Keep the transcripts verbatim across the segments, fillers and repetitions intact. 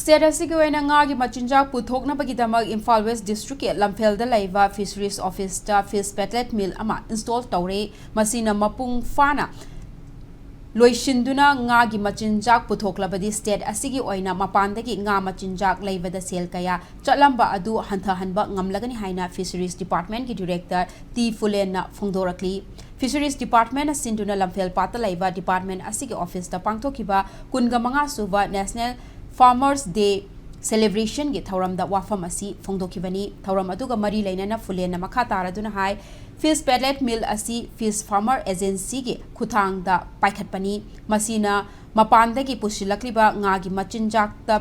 State ꯑꯁꯤꯒꯤ ꯑꯣꯏꯅ ꯉꯥꯒꯤ ꯃꯆꯤꯟꯖꯥꯛ ꯄꯨꯊꯣꯛꯅꯕꯒꯤꯗꯃꯛ ꯏꯝꯐꯥꯜ ꯋꯦꯁ ꯗꯤꯁꯇ꯭ꯔꯤꯛꯀꯤ ꯂꯝꯐꯦꯜꯗ ꯂꯩꯕ ꯐꯤꯁꯔꯤꯁ ꯑꯣꯐꯤꯁꯇ ꯐꯤꯁ ꯄꯦꯗꯂꯦꯠ ꯃꯤꯜ ꯑꯃ ꯏꯟꯁꯇꯣꯜ ꯇꯧꯔꯦ꯫ ꯃꯁꯤꯅ ꯃꯄꯨꯡ ꯐꯥꯅ ꯂꯣꯏꯁꯤꯟꯗꯨꯅ ꯉꯥꯒꯤ ꯃꯆꯤꯟꯖꯥꯛ ꯄꯨꯊꯣꯛꯂꯕꯗꯤ ꯁ꯭ꯇꯦꯠ ꯑꯁꯤꯒꯤ ꯑꯣꯏꯅ ꯃꯄꯥꯟꯗꯒꯤ ꯉꯥ ꯃꯆꯤꯟꯖꯥꯛ ꯂꯩꯕꯗ ꯁꯦꯜ ꯀꯌꯥ ꯆꯠꯂꯝꯕ ꯑꯗꯨ ꯍꯟꯊꯍꯟꯕ ꯉꯝꯂꯒꯅꯤ ꯍꯥꯏꯅ ꯐꯤꯁꯔꯤꯁ ꯗꯤꯄꯥꯔꯠꯃꯦꯟꯒꯤ ꯗꯤꯔꯦꯛꯇꯔ ꯇꯤ ꯐꯨꯂꯦꯟꯅ ꯐꯣꯡꯗꯣꯔꯛꯂꯤ꯫ ꯐꯤꯁꯔꯤꯁ ꯗꯤꯄꯥꯔꯠꯃꯦꯟꯅ ꯁꯤꯟꯗꯨꯅ ꯂꯝꯐꯦꯜ ꯄꯥꯠꯇ ꯂꯩꯕ ꯗꯤꯄꯥꯔꯠꯃꯦꯟ ꯑꯁꯤꯒꯤ ꯑꯣꯐꯤꯁꯇ ꯄꯥꯡꯊꯣꯛꯈꯤꯕ ꯀꯨꯟꯒ ꯃꯉꯥ ꯁꯨꯕ ꯅꯦꯁꯅꯦꯜ ꯐꯥꯔꯃꯔꯁ ꯗꯦ ꯁꯦꯂꯦꯕ꯭ꯔꯦꯁꯟꯒꯤ ꯊꯧꯔꯝꯗ ꯋꯥꯐꯝ ꯑꯁꯤ ꯐꯣꯡꯗꯣꯛꯈꯤꯕꯅꯤ꯫ ꯊꯧꯔꯝ ꯑꯗꯨꯒ ꯃꯔꯤ ꯂꯩꯅꯅ ꯐꯨꯂꯦꯟꯅ ꯃꯈꯥ ꯇꯥꯔꯗꯨꯅ ꯍꯥꯏ, ꯐꯤꯁ ꯄꯦꯗꯂꯦꯠ ꯃꯤꯜ ꯑꯁꯤ ꯐꯤꯁ ꯐꯥꯔꯃꯔ ꯑꯦꯖꯦꯟꯁꯤꯒꯤ ꯈꯨꯠꯊꯥꯡꯗ ꯄꯥꯏꯈꯠꯄꯅꯤ꯫ ꯃꯁꯤꯅ ꯃꯄꯥꯟꯗꯒꯤ ꯄꯨꯁꯤꯜꯂꯛꯂꯤꯕ ꯉꯥꯒꯤ ꯃꯆꯤꯟꯖꯥꯛꯇ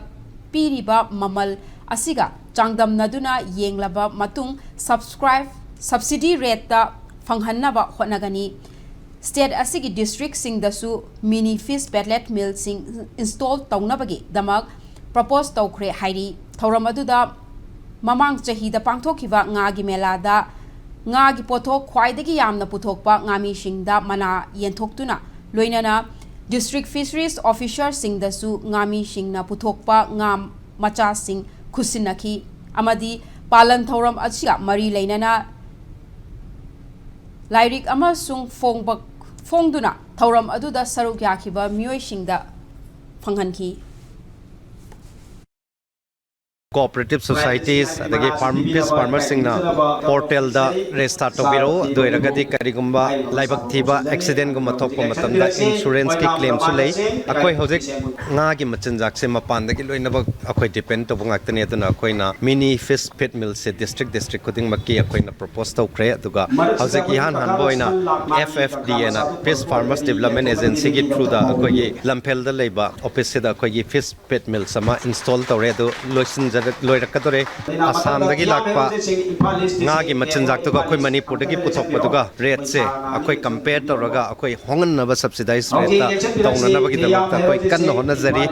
ꯄꯤꯔꯤꯕ ꯃꯃꯜ ꯑꯁꯤꯒ ꯆꯥꯡꯗꯝꯅꯗꯨꯅ ꯌꯦꯡꯂꯕ ꯃꯇꯨꯡ ꯁꯕꯁꯀ꯭ꯔꯥꯏꯕ ꯁꯕꯁꯤꯗꯤ ꯔꯦꯠꯇ ꯐꯪꯍꯟꯅꯕ ꯍꯣꯠꯅꯒꯅꯤ꯫ ꯁ꯭ꯇꯦꯠ ꯑꯁꯤꯒꯤ ꯗꯤꯁꯇ꯭ꯔꯤꯛꯁꯤꯡꯗꯁꯨ ꯃꯤꯅꯤ ꯐꯤꯁ ꯄꯦꯗꯂꯦꯠ ꯃꯤꯜꯁꯤꯡ ꯏꯟꯁꯇꯣꯜ ꯇꯧꯅꯕꯒꯤꯗꯃꯛ ꯄ꯭ꯔꯄꯣꯖ ꯇꯧꯈ꯭ꯔꯦ ꯍꯥꯏꯔꯤ꯫ ꯊꯧꯔꯝ ꯑꯗꯨꯗ ꯃꯃꯥꯡ ꯆꯍꯤꯗ ꯄꯥꯡꯊꯣꯛꯈꯤꯕ ꯉꯥꯒꯤ ꯃꯦꯂꯥꯗ ꯉꯥꯒꯤ ꯄꯣꯠꯊꯣꯛ ꯈ꯭ꯋꯥꯏꯗꯒꯤ ꯌꯥꯝꯅ ꯄꯨꯊꯣꯛꯄ ꯉꯥꯃꯤꯁꯤꯡꯗ ꯃꯅꯥ ꯌꯦꯟꯊꯣꯛꯇꯨꯅ, ꯂꯣꯏꯅꯅ ꯗꯤꯁꯇ꯭ꯔꯤꯛ ꯐꯤꯁꯔꯤꯁ ꯑꯣꯐꯤꯁꯔꯁꯤꯡꯗꯁꯨ ꯉꯥꯃꯤꯁꯤꯡꯅ ꯄꯨꯊꯣꯛꯄ ꯉꯥ ꯃꯆꯥꯁꯤꯡ ꯈꯨꯠꯁꯤꯟꯅꯈꯤ ꯑꯃꯗꯤ ꯄꯥꯂꯟ ꯊꯧꯔꯝ ꯑꯁꯤꯒ ꯃꯔꯤ ꯂꯩꯅꯅ ꯂꯥꯏꯔꯤꯛ ꯑꯃꯁꯨꯡ ꯐꯣꯡꯕ-, ꯐꯣꯡꯗꯨꯅ ꯊꯧꯔꯝ ꯑꯗꯨꯗ ꯁꯔꯨꯛ ꯌꯥꯈꯤꯕ ꯃꯤꯑꯣꯏꯁꯤꯡꯗ ꯐꯪꯍꯟꯈꯤ꯫ ꯀꯣꯑꯣꯄꯔꯦꯇꯤꯚ ꯁꯣꯁꯥꯏꯇꯤꯁ ꯑꯗꯒꯤ ꯐꯥꯔꯝ, ꯐꯤꯁ ꯐꯥꯔꯃꯔꯁꯤꯡꯅ ꯄꯣꯔꯇꯦꯜꯗ ꯔꯦꯖꯤꯁꯇꯥꯔ ꯇꯧꯕꯤꯔꯛꯎ꯫ ꯑꯗꯨ ꯑꯣꯏꯔꯒꯗꯤ ꯀꯔꯤꯒꯨꯝꯕ ꯂꯥꯏꯕꯛ ꯊꯤꯕ ꯑꯦꯛꯁꯤꯗꯦꯟꯒꯨꯝꯕ ꯊꯣꯛꯄ ꯃꯇꯝꯗ ꯏꯟꯁꯨꯔꯦꯟꯁꯀꯤ ꯀ꯭ꯂꯦꯝꯁꯨ ꯂꯩ꯫ ꯑꯩꯈꯣꯏ ꯍꯧꯖꯤꯛ ꯉꯥꯒꯤ ꯃꯆꯤꯟꯖꯥꯛꯁꯦ ꯃꯄꯥꯟꯗꯒꯤ ꯂꯣꯏꯅꯃꯛ ꯑꯩꯈꯣꯏ ꯗꯤꯄꯦꯟ ꯇꯧꯕ ꯉꯥꯛꯇꯅꯤ꯫ ꯑꯗꯨꯅ ꯑꯩꯈꯣꯏꯅ ꯃꯤꯅꯤ ꯐꯤꯁ ꯐꯤꯠ ꯃꯤꯜꯁꯦ ꯗꯤꯁꯇ꯭ꯔꯤꯛ ꯗꯤꯁꯇ꯭ꯔꯤꯛ ꯈꯨꯗꯤꯡꯃꯛꯀꯤ ꯑꯩꯈꯣꯏꯅ ꯄ꯭ꯔꯣꯄꯣꯁ ꯇꯧꯈ꯭ꯔꯦ꯫ ꯑꯗꯨꯒ ꯍꯧꯖꯤꯛ ꯏꯍꯥꯟ ꯍꯥꯟꯕ ꯑꯣꯏꯅ ꯑꯦꯐ ꯑꯦꯐ ꯗꯤ ꯑꯦꯅ, ꯐꯤꯁ ꯐꯥꯔꯃꯔꯁ ꯗꯤꯕꯂꯞꯃꯦꯟ ꯑꯦꯖꯦꯟꯁꯤꯒꯤ ꯊ꯭ꯔꯨꯗ ꯑꯩꯈꯣꯏꯒꯤ ꯂꯝꯐꯦꯜꯗ ꯂꯩꯕ ꯑꯣꯐꯤꯁꯁꯤꯗ ꯑꯩꯈꯣꯏꯒꯤ ꯐꯤꯁ ꯄꯦꯗꯂꯦꯠ ꯃꯤꯜꯁ ꯑꯃ ꯏꯟꯁꯇꯣꯜ ꯇꯧꯔꯦ꯫ ꯑꯗꯨ ꯂꯣꯏꯁꯤꯟꯖꯔꯛ-, ꯂꯣꯏꯔꯛꯀꯗꯧꯔꯦ꯫ ꯑꯁꯥꯝꯗꯒꯤ ꯂꯥꯛꯄ ꯉꯥꯒꯤ ꯃꯆꯤꯟꯖꯥꯛꯇꯨꯒ ꯑꯩꯈꯣꯏ ꯃꯅꯤꯄꯨꯔꯗꯒꯤ ꯄꯨꯊꯣꯛꯄꯗꯨꯒ ꯔꯦꯠꯁꯦ ꯑꯩꯈꯣꯏ ꯀꯝꯄꯦꯌꯔ ꯇꯧꯔꯒ ꯑꯩꯈꯣꯏ ꯍꯣꯡꯍꯟꯅꯕ ꯁꯕꯁꯤꯗꯥꯏꯁ ꯔꯦꯠꯇ ꯇꯧꯅꯅꯕꯒꯤꯗꯃꯛꯇ ꯑꯩꯈꯣꯏ ꯀꯟꯅ ꯍꯣꯠꯅꯖꯔꯤ꯫